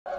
Zakare.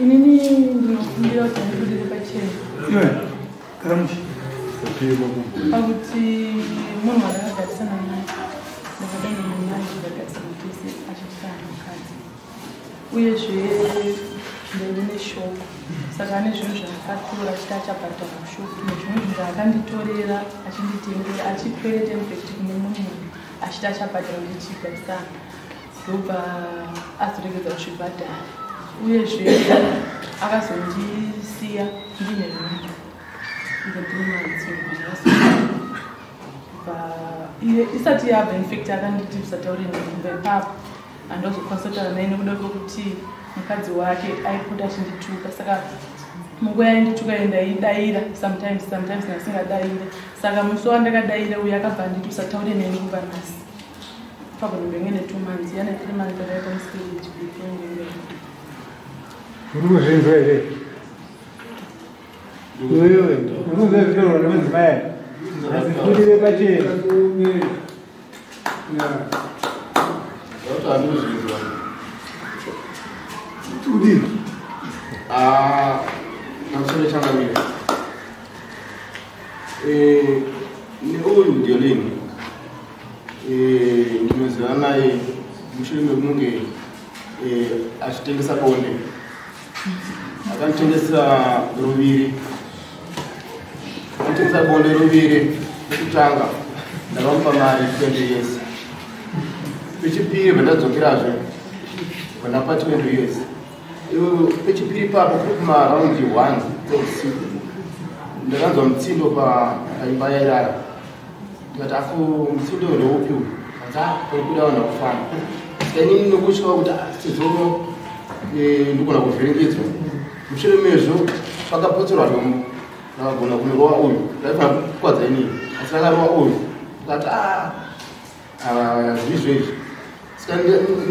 Inini ndinokumbira kuti ndibudire pachena. Pakuti munhu wandakagarisana naye ndakadanana naye tikagarisana tese achititana mukadzi. Uyezve ndaive neshoko saka ane zvinhu zvaakatora achiti achabhadhara mushopu nezvimwe zvinhu zvaakanditorera achinditengera achikwereta infact kune mumwe munhu achiti achabhadhara kuti tichigarisana ndobva azoregedza kuzvibhadhara. Uyezve akazondisiya ndine nhumbu in the 3 months iye isati yabva infact akanditi usataure nhumbu ipapo handazokwanisa kutaura naye nekuda kwekuti mukadzi wake aipota achindituka saka munguva yaindituka iyo ndaidaira sometimes ndasingadaire saka musi wandakadaira uyo akabva anditi usataure neni kubva nhasi ipapo ndenge ne 2 months yana 3 months akaita miscarriage before. Uri kuzvinzwa here? Iwewe uri kuzvinzwa zvitaurwa nemadzimai aya? Hazvibudire pachena. Udini? Pamusoro changamire. Neuyu Jolene ndinoziva naye mushure mekunge achitengesa bonde. Akanditengesa ruviri. Akanditengesa bonde ruviri pekutanga ndakamupa mari 20 years. Pechipiri pandadzokerazve ndapa 20 years. Pechipiri papo kuri kumaraundi 1 dzeusiku ndakanzwa mutsindo paimba yairara. Ndikati afu mutsindo ndeupi uyu? Kanzi pari kuda vanhu vakufamba. Saka inini nokutya kuti sezvo ndogona kuvhiringidzwa. Mushure mezvo pakapotserwa dombo rakagona kunorova uyu raifanira kukwadza inini asi rakarova uyu. Ndikati zvizvo izvi. Saka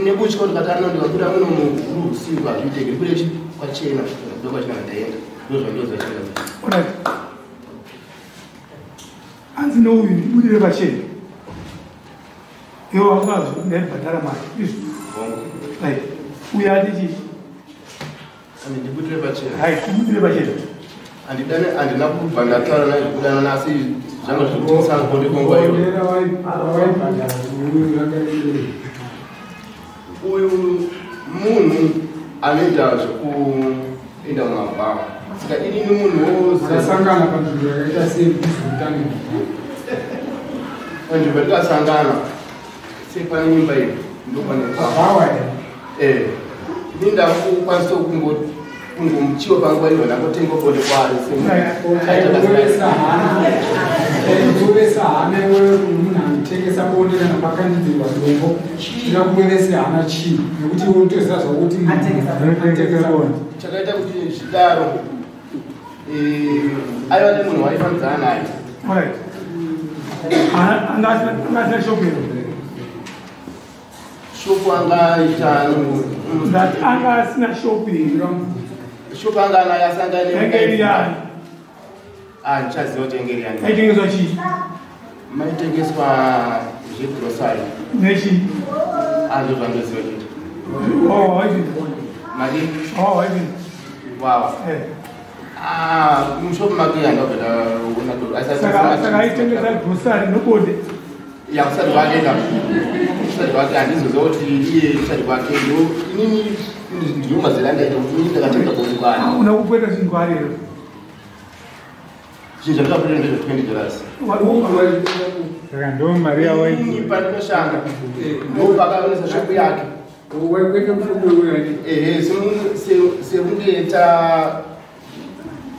nekutya ndikati ano ndikabuda muno mukuru usiku hazviiteki ndibude kwachena ndokwachena ndaenda ndozvandoziva chena. Hanzi neuyu ndibudire pachena. Iwe wangazvo ndaibhadhara mari izvo. Right. Uyu ati chii? Ndibudire pachena. Hai, ndibudire pachena. Handina kubva ndataura naye zvekudanana asi zvanga zvekutengesana bonde kwenguva iyo. Uyu munhu anoita zvekuenda mumabhawa. Saka inini munhu Makasangana panzvimbo yakaita sei kuzotanga? Panzvimbo yatakasangana sepane imba iyi ndopane bhawa here? Ini ndakukwanisa kungomuchiwa panguva iyo ndangotenga bonde kwaari. Kurovesa hana iwewe munhu anotengesa bonde kana pakandidzirwa dombo chinokurovesa hana chii? Nekuti iwe unotoziva zvakuti anotengesa bonde. Chakaita kuti zvidaro aiva nemunhu waifambidzana naye. Alright. Anga asina shopu here? Shopu angaita ndati anga asina shopu here? Shopu anga anayo asi anga Yange iri yani? Handichaziva kuti yange iri yani. Aitengeswa chii? Maitengeswa zvegrosari. Nechii? Ndo zvandoziva chete. Mari? Wawa. Wawa. Mushopu make handabva ndaona doro. Saka aitengesa grosari nobonde? Ya kusati kwake kusati kwake handizoziva kuti iye kusati kwake inini ndiyo mazera andaita kuti inini ndakatenga bonde kwaari. Una kukweta zvinhu kwaari here? Zvinhu zvandakakweta ndezve $20. Saka ndo mari yawaidzi. Inini pandinoshanda ndo pakaonesa shopu yake. Waikweta mushopu iwewe? Ehe, sekunge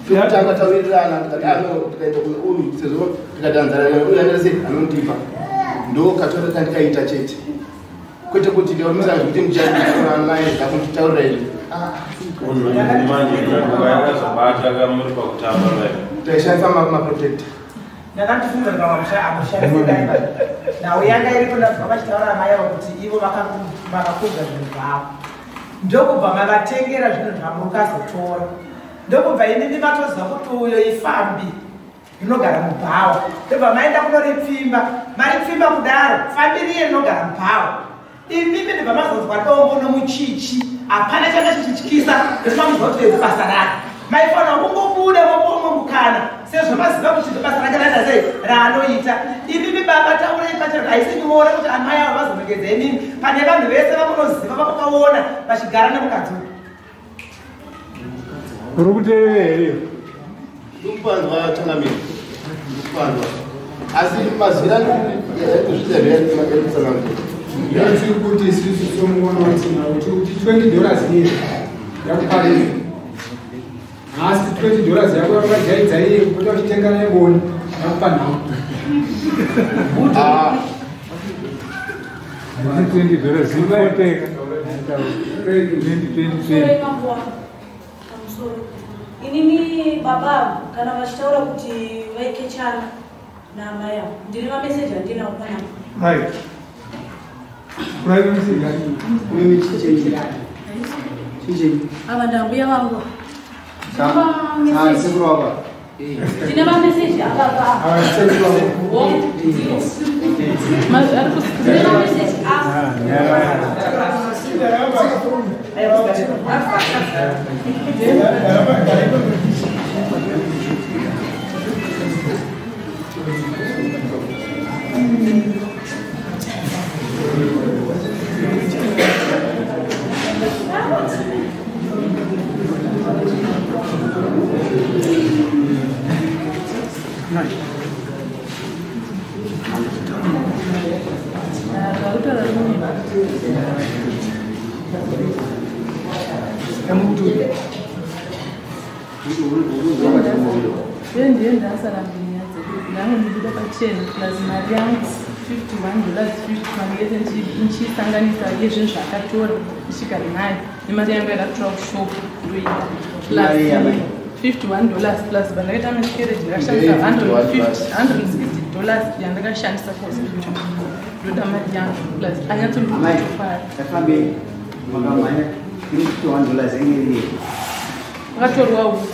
Pekutanga tawirirana tikati ano tikaenda kune uyu sezvo tikatanzana uyu anese anondipa. Ndo katora kandikaita chete. Kwete kuti ndaumisa zvekuti ndichaona naye ndakunditaurira izvi. Manje yakazobata muri pakutamba vai. Taishandisa maprotector. Ndakatifunga ndikamushandisa nhau yanga iripo ndabva vachitaura amai avo kuti ivo vakakudza zvinhu zvavo. Ndokubva mavatengera zvinhu zvamukazotora. Ndokubva inini matoziva kuti uyo ifambi rinogara mubhawa. Ndobva maenda kunoripfimba. Maripfimba kudaro, fambi riye rinogara mubhawa. Imimi ndobva mazonzwa dombo nomuchichi. Hapana changa chichityisa ndochimamuzwa kuti basa rake. Maifanira kungobuda mopomwe mukana sezvo maziva kuti basa rake raita sei raanoita. Imimi baba taurai pachena haisi nyore kuti amai avo vazonongedza imimi pane vanhu vese vamunoziva vamukaona vachigara nemukadzi uyu. Uri kuteerera here? Ndikupanzwa changamire. Ndikupanzwa. Asi mazwira kuzviita zvekutsanangura. Ndiri kuti isusu somuono watinawo kuti $20 iye yakuparira. Asi $20 yako yakajaidza iye kupota uchitenga neboni yakupa nhau. Ah. $20 zvinoteka. 2020. Inini baba kana vachitaura kuti vaikechana naamai avo ndine mameseji andinawo panapa. Right. Right message. Mimi chichechi. Chichechi. Ava ndambuya vangu. Sa sekuru wapa. Ndine mameseji avava. Ava sekuru wapa. Ndine mameseji ava. Plus mari yangu $51.50 mari yese ndichisanganisa yezvinhu zvaakatora ndichigara nayo nemari yangu yakatora kushopu ndoida plus $51 plus pandakaita miscarriage ndakashandisa $160 yandakashandisa kuhospital ndoda mari yangu plus anyatsondikutofara. Akatorwa huku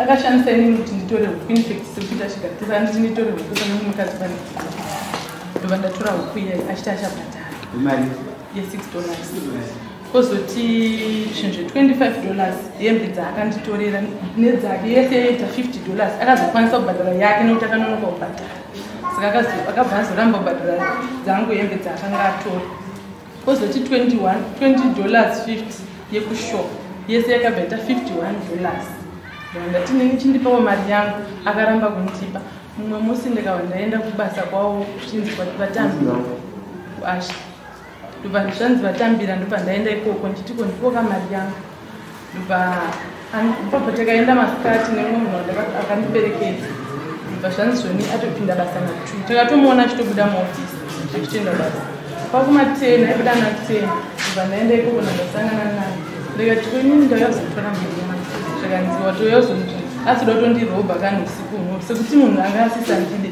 akashandisa inini kuti nditore huku infact sekuti achigatisa anditi nditore huku pane mukadzi pane ndobva ndatora huku iyayi achiti achabhadhara ye$6 kozoti zvinhu zve$25 hembe dzaakanditorera nedzake yese yaita $50 akazokwanisa kubhadhara yake nekuti akanonoka kubhadhara saka akabva azoramba kubhadhara dzangu hembe dzaakanga atora kozoti $20.50 yekushop yese yakabva ita $51. Ndati nini chindipawo mari yangu akaramba kundipa. Mumwe musi ndikabva ndaenda kubasa kwavo zvichinzi vatambira kuasha. Ndobva zvanzi vatambira ndobva ndaenda ikoko ndichiti ko ndipoka mari yangu. Ndobva ipapo takaenda masikati nemumwe munhu akandiperekedza. Ndobva zvanzi zvoni atopinda basa na2. Takatomuona achitobuda muofisi achitoenda basa. Kwakuma 10 aibuda na10. Ndobva ndaenda ikoko ndandasangana naye. Ndikati inini ndauya kuzotora mari yangu. Zvakanzi watouya asida kutondirobha kana usiku uno sekuti munhu anga asisandide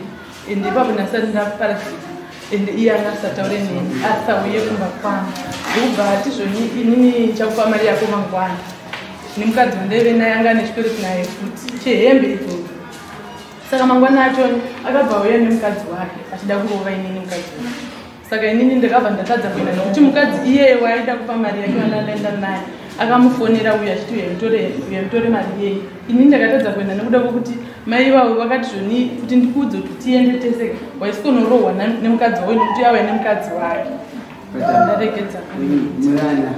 ende ipapo ndasati ndaparadzika ende iye anga asataure neni asauye kumba kwangu. Ndokubva ati zvoni inini ndichakupa mari yako mangwana. Nemukadzi wandaive naye anga ane chikwereti naye futi chehembe idzodzo. Saka mangwana acho akabva auya nemukadzi wake achida kurova inini mukadzi wake. Saka inini ndakabva ndatadza kuenda nekuti mukadzi iyeye waaida kupa mari yake wandandaenda naye akamufonera uyu achiti uya mutore mari yei. Inini ndakatadza kuenda nekuda kwekuti mai vavo vakati zvoni kuti ndikuudze kuti tiende tese waisi kunorohwa nemukadzi wayo nekuti auya nemukadzi wake. Ndaregedza Murana.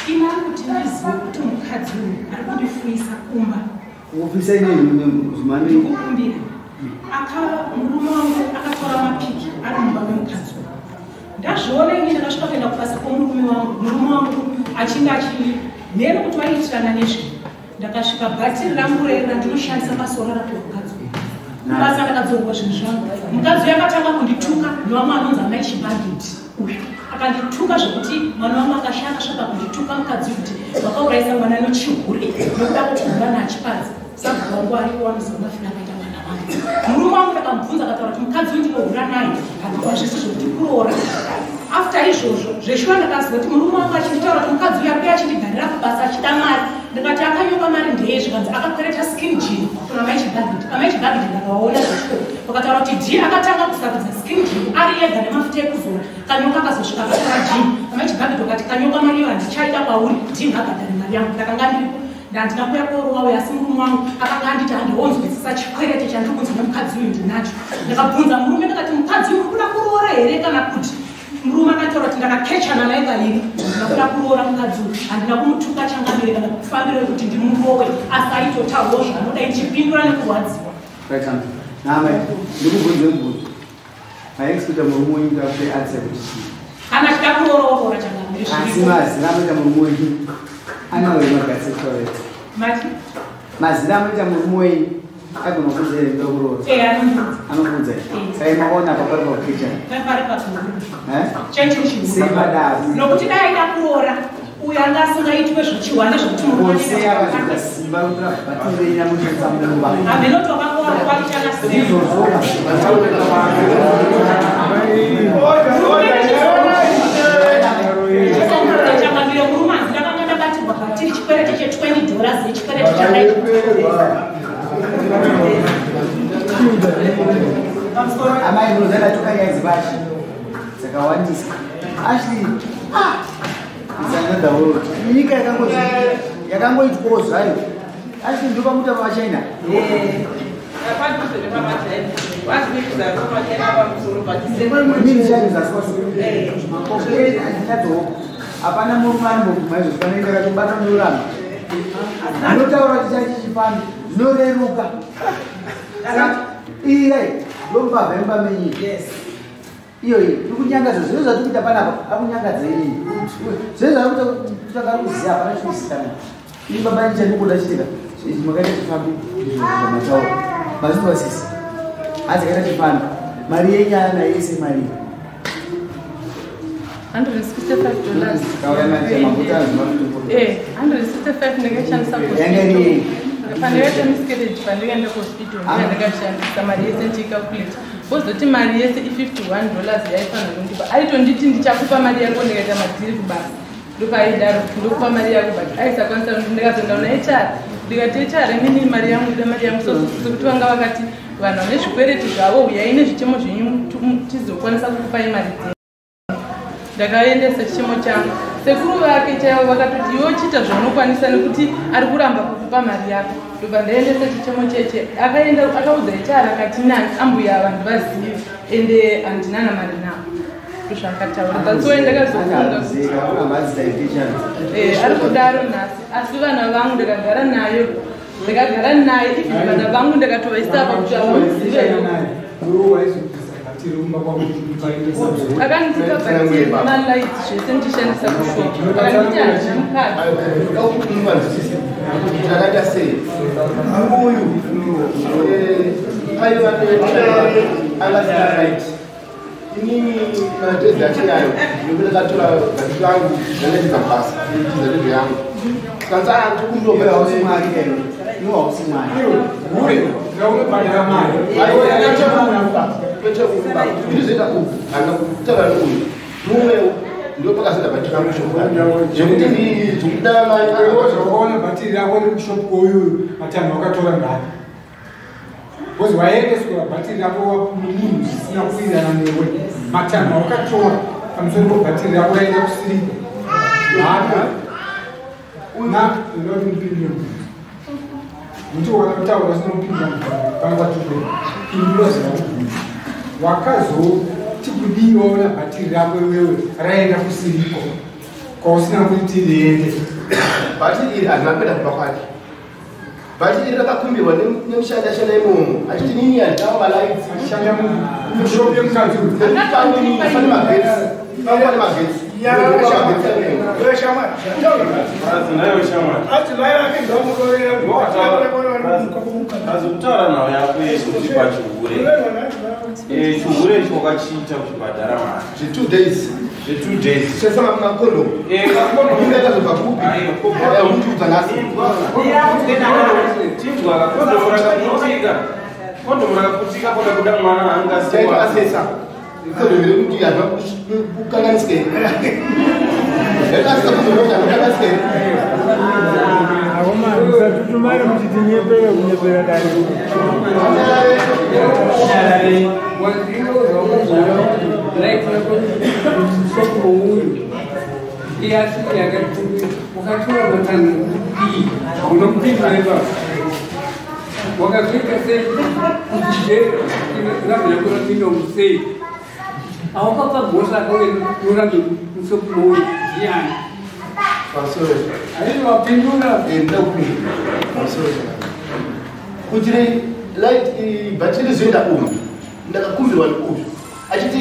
Ina kuti ndizive kuti mukadzi uyu ari kundifuyisa kumba. Kufisa inini zimani. Ndikukumbira. Murume wangu akatora mapiki ari mumba memukadzi uyu. Ndazviona ini ndakasvika kuenda kubasa kwomurume wangu, murume wangu achinge achii nene kuti waiitirana nezvino. Ndakasvika bhatiri rangu randinoshandisa pasoro rapiwa mukadzi uyu. Kubasa ndakadzorwa zvinhu zvangu. Mukadzi uyu akatanga kundituka nevamwe anonzi amai Chibhagiti uyu. Akandituka zvekuti mwana wangu akashaya akasvika kundituka mukadzi uyu kuti wakaurayisa mwana nechihure nekuda kuti mwana achipadza. Sabhuku wangu aripo wanoziva mafiro akaita mwana wangu. Murume wangu ndakamubvunza akataura kuti mukadzi uyu ndinohura naye handikwa zvese zvekuti kuroora. After izvozvo zveshuwa ndakazwa kuti murume wangu achinditaura kuti mukadzi uyu akuya achindigarira kubasa achida mari. Ndikati akanyoka mari ndeye zvikanzi akakwereta skin gin kuna mai Chibhagiti. Amai Chibhagiti ndakawaona zveshuwa vakataura kuti D akatanga kusarudza skin gin ari ega nemafuta ekuzora. Kanyoka akazosvika akatora gin. Amai Chibhagiti vakati kanyoka mari iyo handichaida kwauri, D ngabhadhare mari yangu. Ndakanga ndiripo ndandina kuya korowa uyo asi murume wangu akanga anditi handionzwisisa chikwerete chandiri kunzi nemukadzi uyu ndinacho. Ndakabvunza murume ndakati mukadzi uyu uri kuda kuroora here kana kuti murume akataura kuti ndakakechana naye kaviri handina kuda kuroora mukadzi uyu, handina kumutuka changamire kana kufambira kuti ndimurowe, asi aitotaurawo zvaanoda ichipindura nekurwadziwa. Right, Namai, ndikubvunze mubvunzo. Maexpecta murume wenyu kuti akupe answer kuti chii? Kana achida kuroora oroora changamire Asi zviripo. mazina anoita murume wenyu anawo magasexual. Mati? Mazina anoita murume wenyu agona kukuudza here ndoda kuroora? Eh, anondiudza. Anokuudza here? Saka maona apa pari pakukichana. Pari pakukichana. Eh? Chenchi chii? Sei madaro? Nokuti dai aida kuroora uyo anga asingaitwe zvechiwane zvekuti murume Kose anenge akazoita simba rekuti bhatiri renyu anoshandisa mumba. Hameno twakangova kwakichana sei. Izvozvoka. Changamire murume hanzi ndakanga ndabatirwa bhatiri chikwerete che$20 yechikwerete chakaita. Amai ndozada tukanyaya dzepashi dzakawandisa. Ashley, it's another world. Nyika yakangoitwawo zvayo. Ashley ndopamuta pamachina. Inini chaizvo zasi kwacho. Handinadzowo. Hapana murume anombobvuma izvozvo panoenda katobata munoramba. Ndinotaura kuti chachi chifambi zvinoreruka. Iye ndombavha imba menyu. Iyo iyi iri kunyangadza zvese zvatiri kuita panapa akunyangadza inini. Zvese zvatiri kuita kutsvaka ruziva hapana chinozikanwa. Ini baba ini chandikuda chitika izvi makaita chifambi ndizvo zvamataura. Mazvinzwa sisi. Hanzi akaita chifambi. Mari yenyaya nayo yese mari. $165. Kauya mari yamaguta azvima. Eh, 165 ndakashandisa Yanga iri yei? Pandakaita miscarriage pandakaenda kuhospital ndakashandisa mari yese ndichicalculate. Kozoti mari yese i$51 yaifanira kundipa. Aitonditi ndichakupa mari yako ndikaita madhiri kubasa. Ndopaaidaro kuti ndokupa mari yako but aisakwanisa kuti ndikazoenda kuna HR. Ndikati HR inini mari yangu ndoda mari yangu sekuti vanga vakati vanhu vane zvikwereti zvavo uyai nezvichemo zvenyu tizokwanisa kukupai mari dzenyu. Ndakaendesa chichemo changu. Sekuru vake chaivo vakatoti iwe uchiita zvaunokwanisa nekuti ari kuramba kukupa mari yako. Ndobva ndaendesa chichemo cheche. Akaenda akaudza HR akati nani ambuya vanhu vazive ende handina mari navo. Ndozvaakataura. That's why ndakazofunga kuti ari kudaro nhasi. Asi vana vangu ndakagara nayo. Ndakagara naye even vana vangu ndakatovaisa apa kuti avamuziveyo. Akandipa bhatiri nemalights zvese ndichishandisa kushopa. Akanditi handina mukadzi. Ndakaita sei? Uyu aiva angasina right. Inini matezi achinayo nekuti ndakatora bhatiri rangu ndandachiza basa ndichiza ndezve yangu. Kanzi Iwe hausi mwari iwe. Iwe hausi mwari. Hure, ndaunobhadhara mari. Ndinozoita uku kana kutaura neuyu mumwewo ndo pakazoita bhatiri rangu kushopu zvekuti zvekuda mari Zvakaona bhatiri rako riri kushopu koyuyu matanho wakatora ngani. Because waendeswa bhatiri rako munhu zvisina kuwirirana newe. Matanho wakatora pamusoro pebhatiri rako raenda kusiriko. Haka. Na ndinoti ndipindure. Muti wakataura usina kupindura pano kwatuko. Pindura zvakubvunza. Wakazoti kudii waona bhatiri rako iwewe raenda kusiriko kwausina kuti riende. Bhatiri iri harina kuenda kumba kwake. Bhatiri iri rakakumbirwa nemushandi ashanda imomo achiti nini handinawo malights. Ashanda mushopu yemukadzi uyu. Pane magetsi. Azokutaura nawo yako yekuti pachihure. Chihure icho wakachiita kuchibhadhara mari. Zve 2 days. Zve 2 days. Sesa makondo. Makondo. Yakazobva kupi? Yautiudza nhasi. Chinzwa kakondomu rakaputika. Kondomu rakaputika koda kuda mwana angasiwa. Asesa. Kondomu rekuti hazvina kukanganisike. Yakasisa kondomu rakakanganisike. Akoma musatutumare muchitinyepera kunyepera dare. Wakazoita sei kuti jeri rabvira sei awakapa mhosva akauye musokumouyu ndiani aini wapindura kuti bhatiri zoenda umu ndakakumbirwa neuyu achiti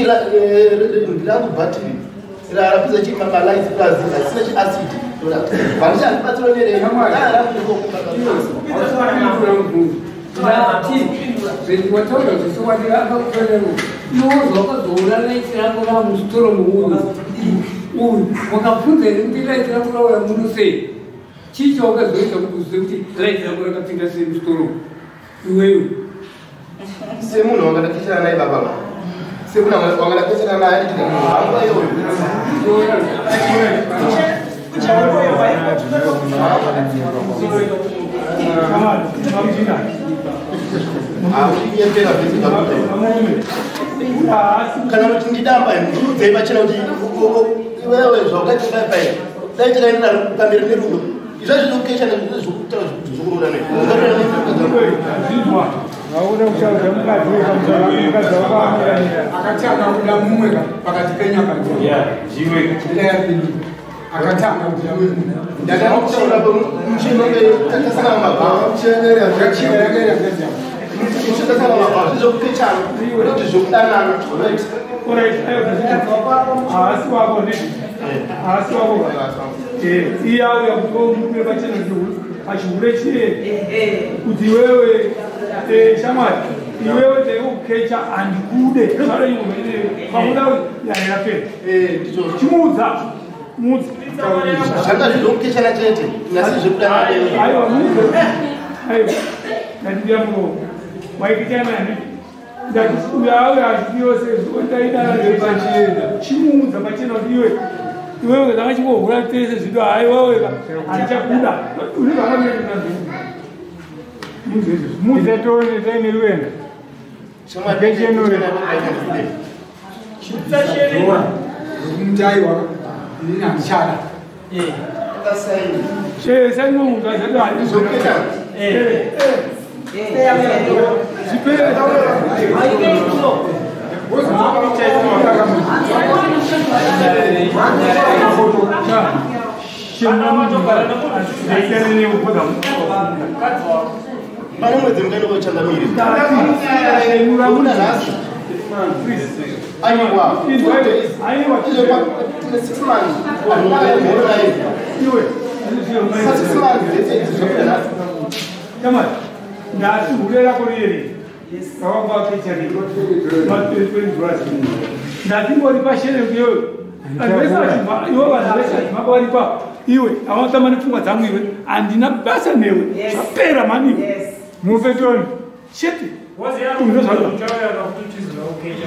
ndirangu bhatiri rapidza chimamalight plus asina chiacid vandichaandibatsiro nerei wataura zvechokwadi akakutorero iwozwa wakazoona laiti rako ramusitoro muuyu uyu wakabvunza here kuti laiti rako rauya muno sei chii chawakazoita kuti uzive kuti laiti rako rakapinda sei musitoro iweyo semunhu wangadakechana naye baba semunhu wangadakechana naye hamba iyoyo kana kuti ndidamba ndiudzei pachena kuti iwewe zvaukachipai dai tikaendera pamberi nerudo izvozvo zvokukechana zvokutaura zvokuroora Auda kutaura mukadzi mukadzi wako akatanga kuda mumwe pakati penyama akatanga kuda mumwe ndakataura muchinonge takasangana mabhawa muchingasangana mabhawa zvokukechana kuti zvokudanana haasi wako ne haasi wako iye auya kupe pachena pachihure chiye kuti iwewe shamwari iwewe ndaikukecha handikude pakuda yarapera chimuudza muudza zvanga zvinokukechana chete nasi zvekudanana aiwa muudze aiwa ndandidya muromo waikechana ndati uyo auya achiyose ndaidana pachena chimuudza pachena kuti iwe iwewe kana chingohura tese zvino haiwewe handichakuda unenge Muze tone taine ruenda. Mutaiwa ini handichada. Pane mwedzi mungani wechangamire una nhasi aiwa 6 months 6 months dzese nhasi Kamari ndati hure rako riri ndati ngori pashere iwewe vanhu vese vachibva iwe vanhu vese vachibva varipa iwe avanotamba nepfungwa dzangu iwe handina basa newe zvapera mani iwe mupe toni chete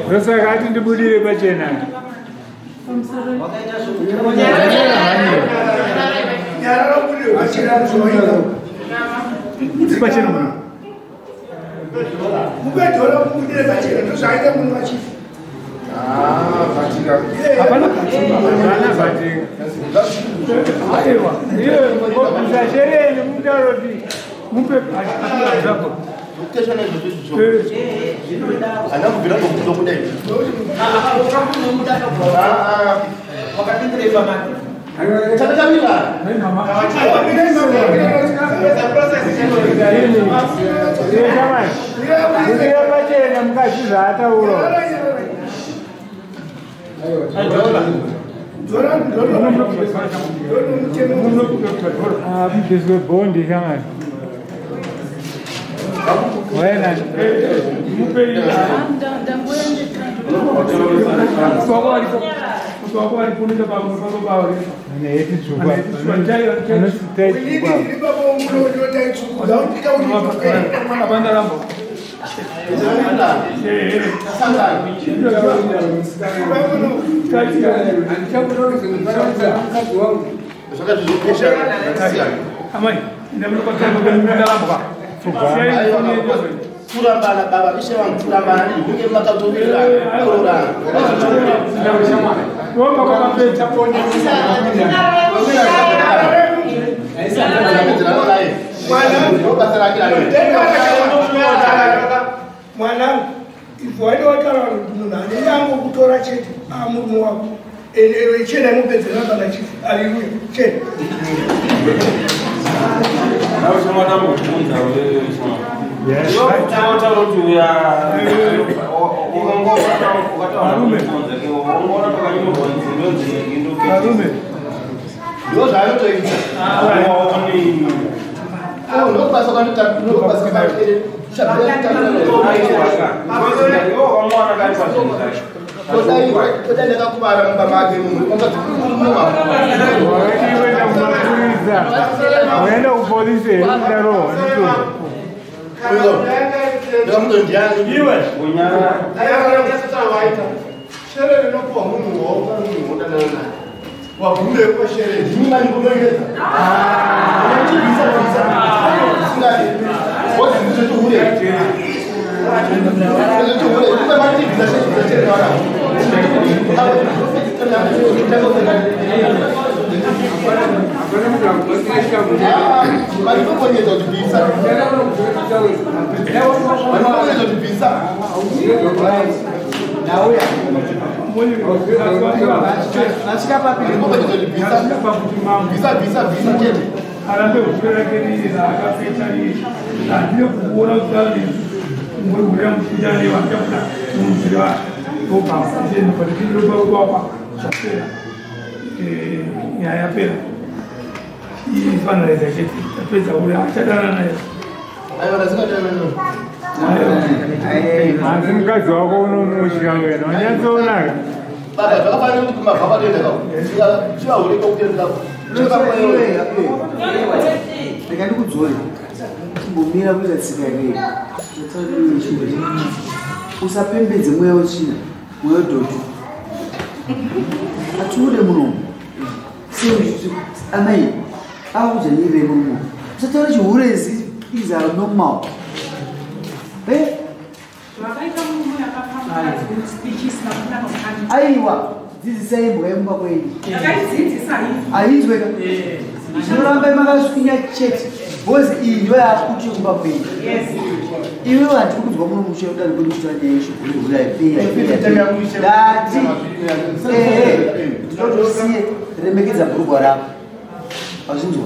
ndosaka ati ndibudire pachena pachena munhu mupedhora mubudire pachena ndozvaita munhu vachifa hapana aiwa musashereni mutauroti mupe zvapo kuteshana izvozvo handina kubvira ngokuzo kudai takatamira budira pachena mukadzi zvaataura Abudiswe bondi shamani. Wena Kurambana baba ishe wangu kurambana ndinge makatomirana kurorana. Mwanangu ivhu waida wataura kuti munhu anenge angokutora chete amurume wako ende chena inopedzera kana chifu aliuya chena. Ndozvaanotoita. Ndakakuvara mumba make munhu Uenda kupolisi ndarohwa shere rinopuwa munhu waunga munhu wodanana naye wagumepo shere ndimimanikumengedza chibvisa bvisa usingadi wozindizochihure Arambe hure rake riri raakapeta riri handine kuona kuti hure muchida nevachakuda munzira obva zvapera nyaya yapera ifaniraiza chete tapedza hure achadana naye. Asi mukadzi wako unomutya wena wanyatsoonaka. Baba zvakafanira kuti kumabva kwatoenda kako chivahure kwakutenda rega ndikudzore chimbomira kuita tsika yakei usapembedze mweya wetsvina mweya wedhodho atiude munomu sei amai akudzvanyirire munomu usataura chihure is normal. Aiwa dzidzisai imbwa yemumba kwenyu ainzweka zvinoramba makaswinya chete bhozi iyi ndiyo yakuti yekumba kwenyu iwewe handiri kunzwa muno mushe udari kwedu kutora nyaya yeshugurihuraiati ndinotosiye remekedza bhurugwa rako azvinzwa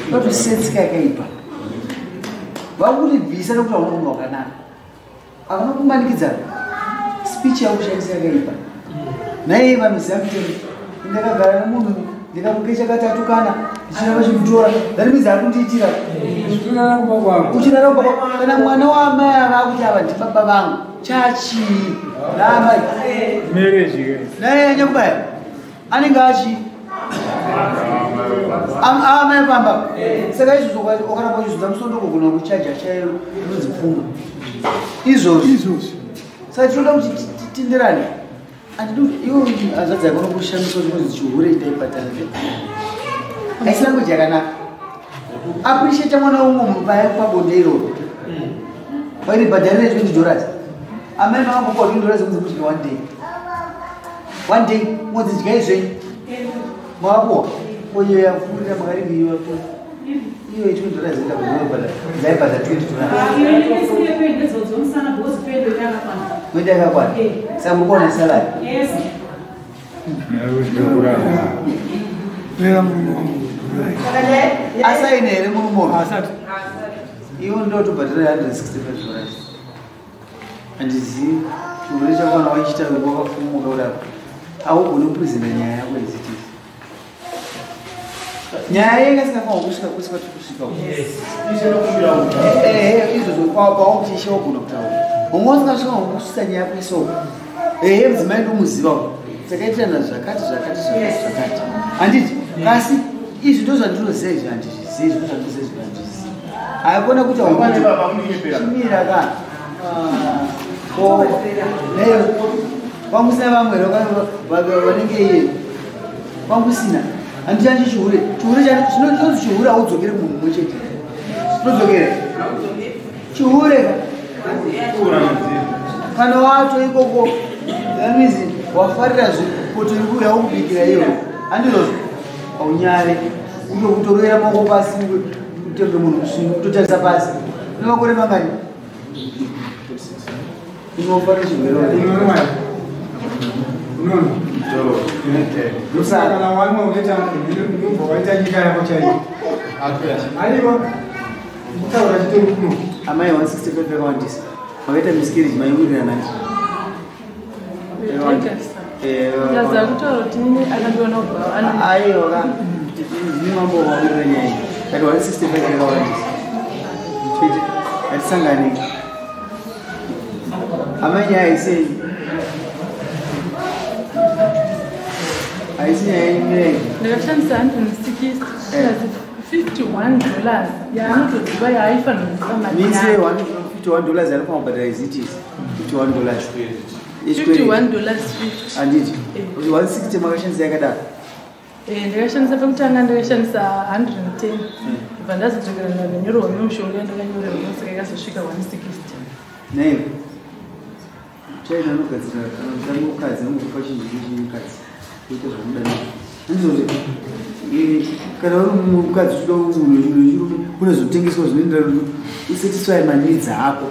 unotosiye tsika yakaipa vakutibvisa nekuti hauna munhu wakanaka havana kumanikidzana speech yakushandisa yakaipa naiye vanoziva mutemo ndakagara nemunhu ndikamukecha katatu kana ndichiramba chimutora that means ari kundiitira uchirara kumba kwako kana mwana waamai ava akuti ava ndibaba vangu chachii naamai naiye anyakubaya anenge achi amai pamba saka izvozvo wakaramba uchizodza musondoko kugona kuchaja chairo inonzi pfuma izvozvo saka tinoda kuti titenderane iwe hanzvadzi yako nokushamisa kuti kunzi chihure ndaibhadhara haisi language yakanaka appreciate mwana umwe munhu pabonde iroro wairibhadharire $20 amai makambopuwa $20 kunzi mudye one day one day modzi dyai zvenyu makapuwa koiyo yapfuurira makariviiwa iyo $20 ndaibhadhara $20 kuenda yakakwana saka mukuona salari asaine here murume iwo ndotobhadhara $165 handizivi chihure chakwana wachiita wakafumuka kudaro Haugoni kupresenta nyaya yako izitisi. Nyaya yenga singafanirwa kusvika kwese kwatiri kusvika uku. Ehe, izvozvo pawakuti ishe wagona kutaura. Unga usingasvika kusvitsa nyaya kwese uku. Ehe, mudzimai ndomuziva uku. Takaitirana zvakati zvakati zvakati zvakati. Handiti? Asi izvi ndo zvandinoziva izvi handizvizivi, izvi ndo zvandinoziva izvi handizvizivi. Haikona kuti chimira ka. Kwangusina vamwe vanenge iye. Kwangusina. Handichanji chihure. Chihure chinonzi chihure haudzokere munhu mumwe chete. Chinodzokera. Chihure. Kana wacho ikoko that means wafarira poto iri kuuya wokubikira iyoyo. Handizvozvo. Haunyare. Kutorovera maoko pasi kutenge munhu musvinhu kutotarisa pasi. Une makore mangani? Unofa nechirwere. Kana wanwa unoita unobva waita nyika yako chaiyo. Aiwa, kutaura chitori kuno. Amai 165 yakawandisa. Makaita miscarriage maiwirirana nani? Ndaza kutaura kuti nini akandiona kubva Aiwa ka. Ndini mambo wawirirana nyaya iyi. Kati 165 yakawandisa. Chete. Hatisangani. Amai nyaya haisei. Haisi nyaya yenyu. Ndakashandisa 160 plus $51 yaanotoziva yaaifanira kuziva mari Means yake. $151 yanofanira kubhadhara is it is $51. $51.50. Handiti? Kuti 160 makashandisa yakadaro. Ndakashandisa pekutanga ndakashandisa 110. Ndobva ndazodzokera ndanyorerwa nemishonga yandakanyorerwa saka yakazosvika 160. Nei. China anogadzira kana kuti mukadzi anokupa chinhu chechikadzi kuita zvamuda nazvo. Handizvozvo. Kana uri mukadzi uchida munhu wechirume kune zvinotengeswa zvinoenderana nekuti usatisfy maneeds ako.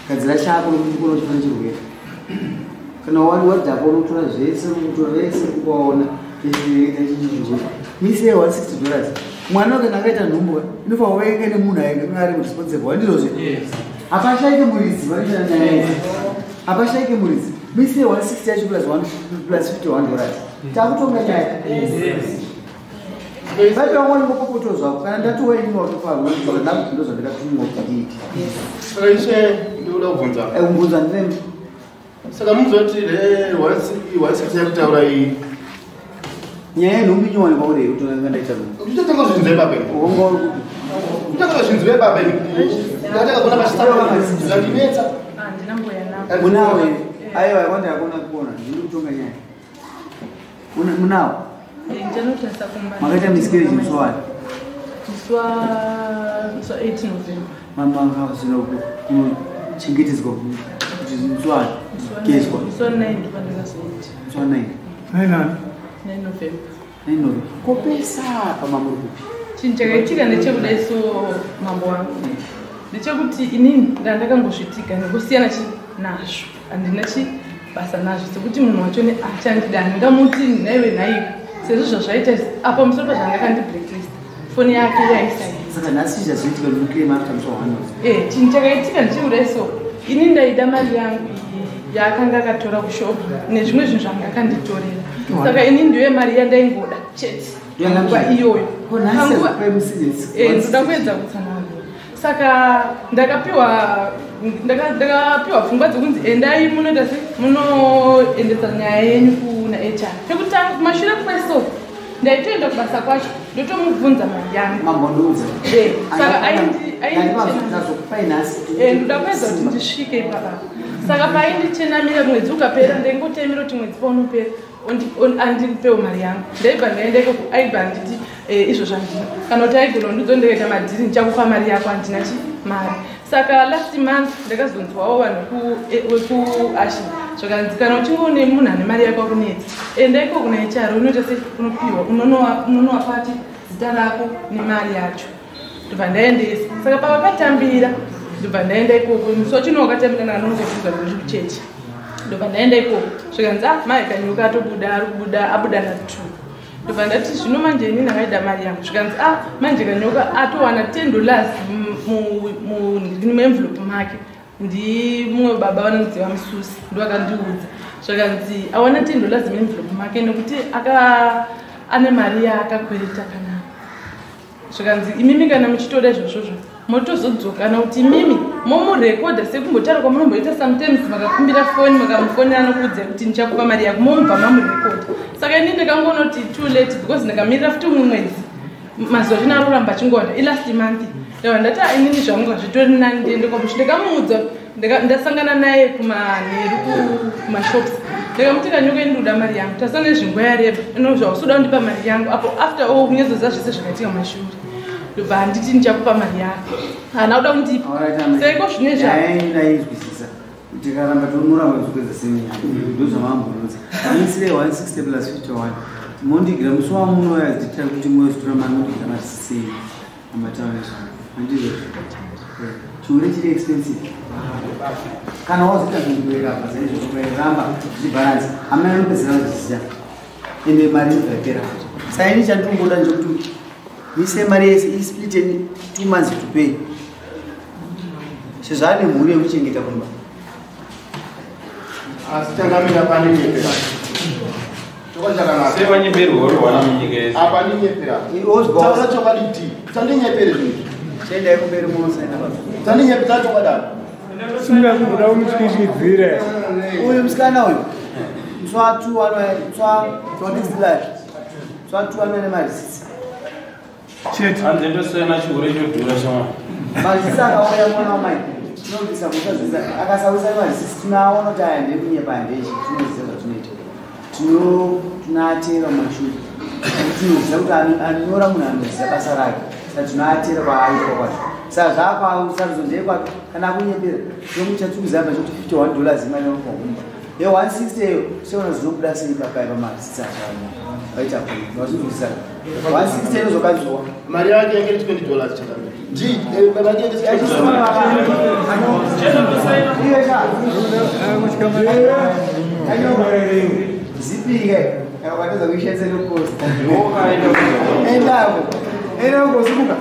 Gadzira chako nekuti kuona uchifana chirwere. Kana wadhakwa unotora zvese unotora vese kuvaona chirwere. Mise $160. Mwana kana akaita nhumbu inofanira kuva yenge nemunhu ainge ari responsible. Handizvozvo? Hapashaike muridzi vanoita nyaya idzi. Hapashaike muridzi. Mise 160 yacho plus 1 plus $51. Takutonga nyaya. Vaiti vamwe vanongopopoto zvako kana ndatiwa ini watofarwa ndo zvandakatumwa kuti ndiite. Saka ishe ndinoda kubvunza. Kubvunza ndine. Saka muzoti re 160 yakutaura iyi. Nyaya yenhumbu inowanikwa uri here kuti ndanga ndaita nhumbu? Ndichatanga zvinzwe baba ini. Wonga uri kupi? Ndichatanga zvinzwe baba ini. Ndatanga kuona pachisaka zvandinetsa. Handina mboya navo. Munawo here? Aiwa kwanda yakona kuona ndiri kutonga nyaya. Munawo? Ndichanotarisa kumba. Makaita miscarriage musi wani? Musi wa 8 November. Mama vakazvina kuchengetedzwa kuti musi wani? Gezwa. Musi wa 9 ndopandakazoita. Musi wa 9. 9 9 November. 9 November. Kopesa apa mamuri kupi? Chinhu chakaitika ndechekudai so mambo wangu. Ndechekuti inini ndandakangozvitika nekusiyana chi nazvo. Handina chi basa nazvo sekuti munhu wacho achandida handingamuti nhaiwe nhaiwe sezvo zvazvaita apa musoro pazvanga akandiblacklist foni yake yaisaita. Saka nhasi zvazoitika ndinoclaim after musi wa 1. Chinhu chakaitika ndechekudai so ini ndaida mari yangu yaakanga akatora kushop nezvimwe zvinhu zvanga akanditorera. Saka ini ndiyo mari yandaingoda chete nguva iyoyo. Ndoda kuedza kutsanangura. Saka ndakapiwa pfungwa dzekunzi endai munoita se munoendesa nyaya yenyu kuna HR. Pekutanga kumashure kweso ndaitoenda kubasa kwacho ndotomubvunza mari yangu. Mambondiudza. Saka ndoda kuedza kuti ndisvike ipapa. Saka paindichenamira mwedzi ukapera ndaingotemera kuti mwedzi paunopera andipewo mari yangu. Ndaibva ndaenda ikoko aibva anditi izvo zvandina. Kana kuti aigona kundiudza ndikaita madhiri ndichakupa mari yako handina chi mari. Saka last month ndakazonzwawo vanhu vekuAshin zvakanzi kana uchinge une munhu ane mari yako akunetsa enda ikoko kuna HR unoita se unopiwa unonowapa zita rako nemari yacho. Ndobva ndaendesa. Saka pavakatambira ndobva ndaenda ikoko musi wacho wakatambira ndakanozobvunza kuti ndiri kuchechi. Ndobva ndaenda ikoko zvikanzi mai Kanyoka atobuda ari kubuda abuda na 2. Ndobva ndati zvino manje inini ndakaida mari yangu zvikanzi manje Kanyoka atowana $10 muenvelope make. Ndi mumwe baba vanonzi vaMususi ndo vakandiudza. Zvakanzi awana $10 muenvelope make nekuti ane mari yaakakwereta kana. Zvakanzi imimi kana muchitoda izvozvozvo motozodzoka kana kuti imimi momurekodha sekumbotaura kwamunomboita sometimes makakumbira foni makamufonera anokuudzai kuti ndichakupa mari yako momubva mamurekodha. Saka ini ndakangonoti too late because ndakamirira futi umwe mwedzi mazuva zvino ari kuramba achingowana ilast month. Ndabva ndati inini zvangu hazvitori nani ndiende kwamusha. Ndakamuudza ndasangana naye kumanheru kumashops. Ndakamuti kanyoka ini ndikuda mari yangu tasana nezvinguva yareba ino zvausuda kundipa mari yangu apo after all kunyazoziva zvese zvakaitika mumashure. Ndobva handiti ndichakupa mari yako haana kuda kundipa. Saka iko zvine zvainzwisisa kuti karamba tonoramba kuzokwedza senyaya ndozvamambonotsa amisire 160 plus 51 mondigira musi wamunouya zitira kuti mozotora mari mondigira mari sisei amataura nezvangu handizvo chihure chiri expensive kana wazoita zvinhu saizvozvo ukairamba zvichibharansi amai anopedzera vachiziya ende mari inobva yapera futi. Saka ini chandinongoda ndechekuti mise mari yese ispliteni 2 months to pay sezvo ane mhuri yekuchengeta kumba. Asi changamira pane nyepera. Chokwadi chakanaka. Sei vanyeperwa uri wana munyika yese? Apa ndinyepera. Taura chokwadi ti. Tandinyepere zvinhu. Chiendai kumberi munosaina baba. Tandinyepera chokwadi apa. Singa kuda kumutyityidzira. Uyu musikana uyu. Musi wa 2 anouya, musi wa next life. Musi wa 2 anouya nemarisitsi. Chete. Hanzi ndosaina chihure chodhura shamwari. Marisitsi akauya mwana wamai. Tinobvisa mhosva akasausa marisitsi tinoaona kuti aya ndekunyepa ndechi tinoziva zvatinoita. Tinoatera mumashure. Tinoziva kuti anonyora munhu anoziva basa rake. Saka tinoatera kwaaitwa kwacho. Saka zvaakwasarudzo ndeyekwake kana akunyepera tomuchatsikuziva pacho kuti $51 imari yanokumba. Ye 160 iyo tichaona zvinobuda sei papai pamarisitsi acho vaita vazvinzwisisa. 160 inozokanzwa. Mari yake yange iri $20 chakanaka. Zipike yakatadza kuishandisa nekuposta. Endako. Enda kosimuka.